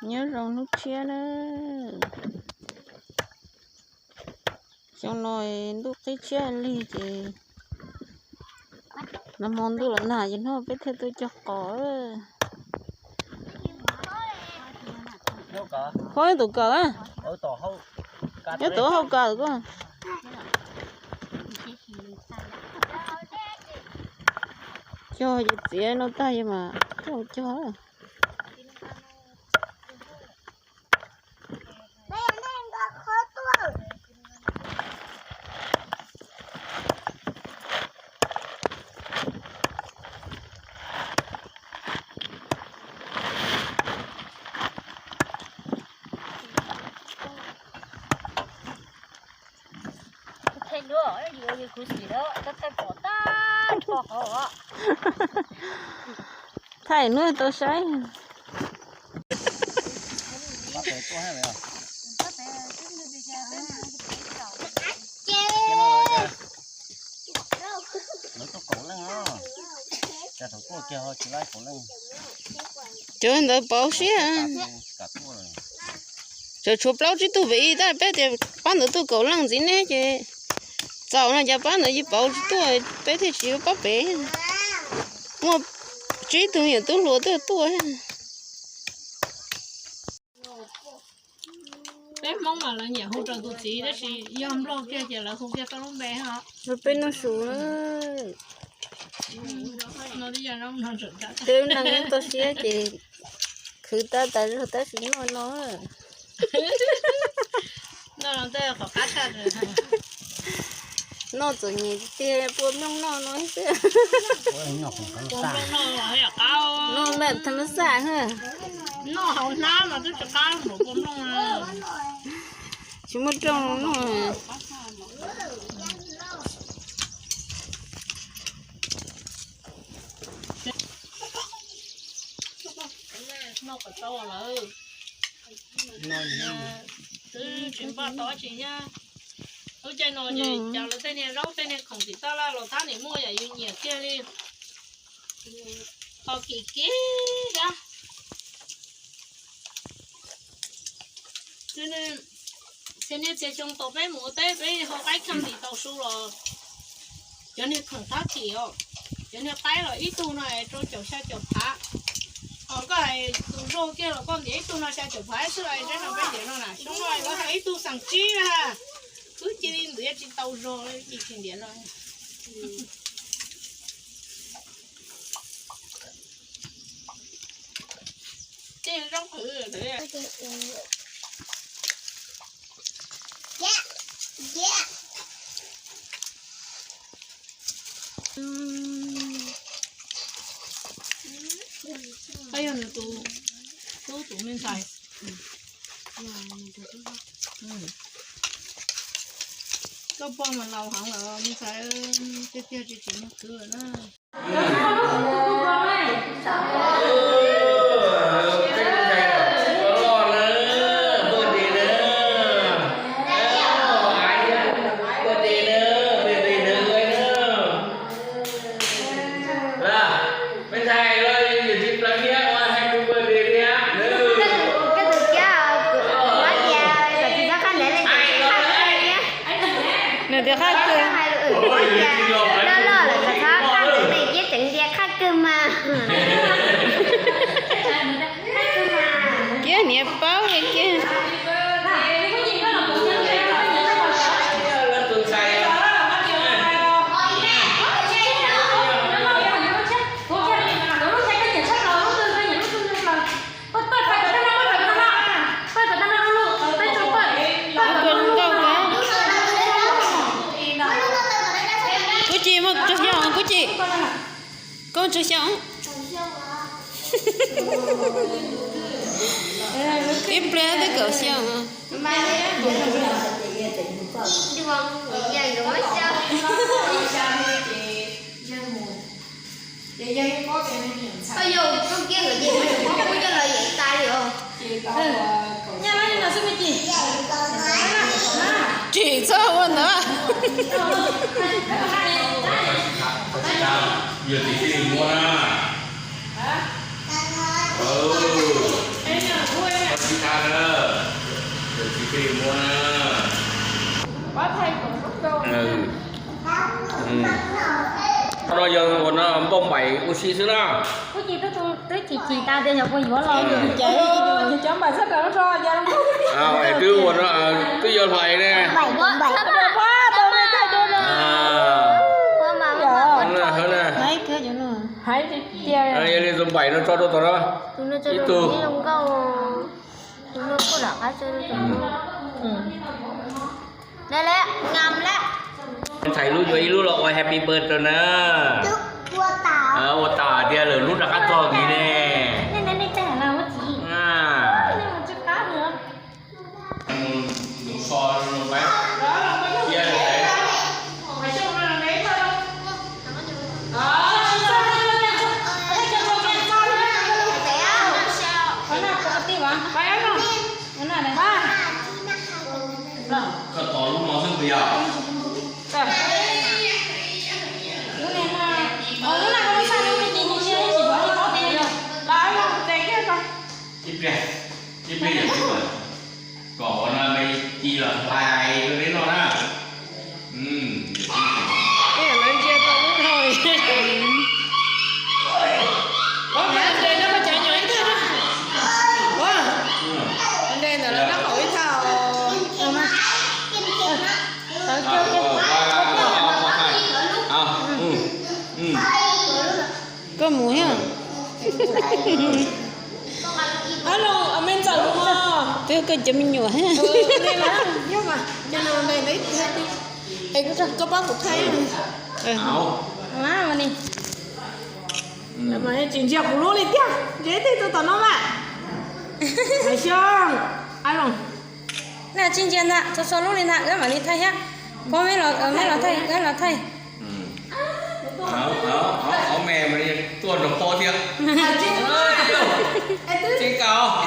Nyob zoo hnub tshiab na. Xyoo no ntuj qib tshiab lig ces nag hmo ntuj los nag ces hnub peb thiaj tuaj cog qos. Kho tus kawm, nyob tus hauj kawm koj. Cog ces txiav no tag ces mas cog cog. Thaij hnub tau saib. Cov ntawd pauv siab. Tseem tshuav plaub tsib tug pem ib, tab peb tias pab ntawd tuaj kaum leej ntxiv ne ces txaus no cas pab ntawd yeej pauv tsis tuaj, peb thiaj tsis pab pem. Muaj tsib tug me nyuam tub hluas tuaj tuaj. Peb Hmoob mas lawv nyiam hu rau tus txiv tab sis yog Nplog kiag ces lawv hu kiag koj lub npe os. Peb noj su na. Peb neeg nyob toj siab ces khwv tab tas zog tab sis noj no. Noj txom nyem tiag, pua nplooj noj no xwb. Noj npam tham mas xaj. Noj hauv hnab mas twb tsis qab npaum pua nplooj. Tsis muaj rooj noj. Noj kom tau lawm. Twb tsis npaj tau dab tsi thiab. Lub caij no ces cas lawv tej niag zaub tej niag khoom tim tab laj los thab niam muaj yam yus nyiam kiag li. Qhov kim kiag thiab. Txhia niaj txhia xyoo tau peb mus ua teb peb ho qaib kheej tim tau su los cov niag khoom thab tim os, cov niag qaib los ib tug no rau caum xya caum phav. Ho koj hais tus zog kiag los koj ntiav ib tug no xya caum phav xwb los teb no peb ntiav no na, xyoo no lawv hais ib tug xeem tsib na. Wb cia li ntiav tsis tau zog li ces tsis ntiav no. Tej zaub qhwv. Yog nws tus tub tus me ntxhais. Koj pog mas laus heev lawm me ntxhais, tiag tiag tsis tsim nyog khwv lawm na. Koj tus kiab, kuv tias kom tsis txhob qab ntev li, nws tias qab kawg. Loj loj lawm kom txhob qab ntev li, kiab tseem tias qab kawg mas. Kiab niam paub kiag. Kub Ci, muaj tsawg xyoo Kub Ci? Koj tsawg xyoo? Ib pliag twb kaum xyoo. Tsim txhob ua ntawd. Qhov no yog ua no npauj npaim ua si xwb na. Twb ua no twb yog hlais ne. Yog li tus npaim no tso rau tom no. Ib tug. Ntxhais lub yuav ib lub los ua happy birthday rau na. Ua tas tias lawm lub rov qab txog ntxiv ne. Koj tos lub no xwb puas yog? Ib pliag, ib pliag yawm txiv, kom ua no me ci los hlais rau neb noj na. Lawv ntsia tau lub dhau. Ua nres no mas cov nyuam ib thaj na. Ua nres ntawm lawv nraub qaum ib thaj. Koj mus thiab. Ab Loos, me ntxawm los. Twb koj cov me nyuam. Koj pab kuv thaij. Tsis ntsia kuv lub li tiag, ntsia tej tus tom no mas. Xyoo, Ab Loos. Na tsis ntsia ntag, txhua txhua lub li ntag, wb mam li thaij thiab. Koj, wb los thaij, wb los thaij. Tuaj nrog pob thiab. Tsis kam.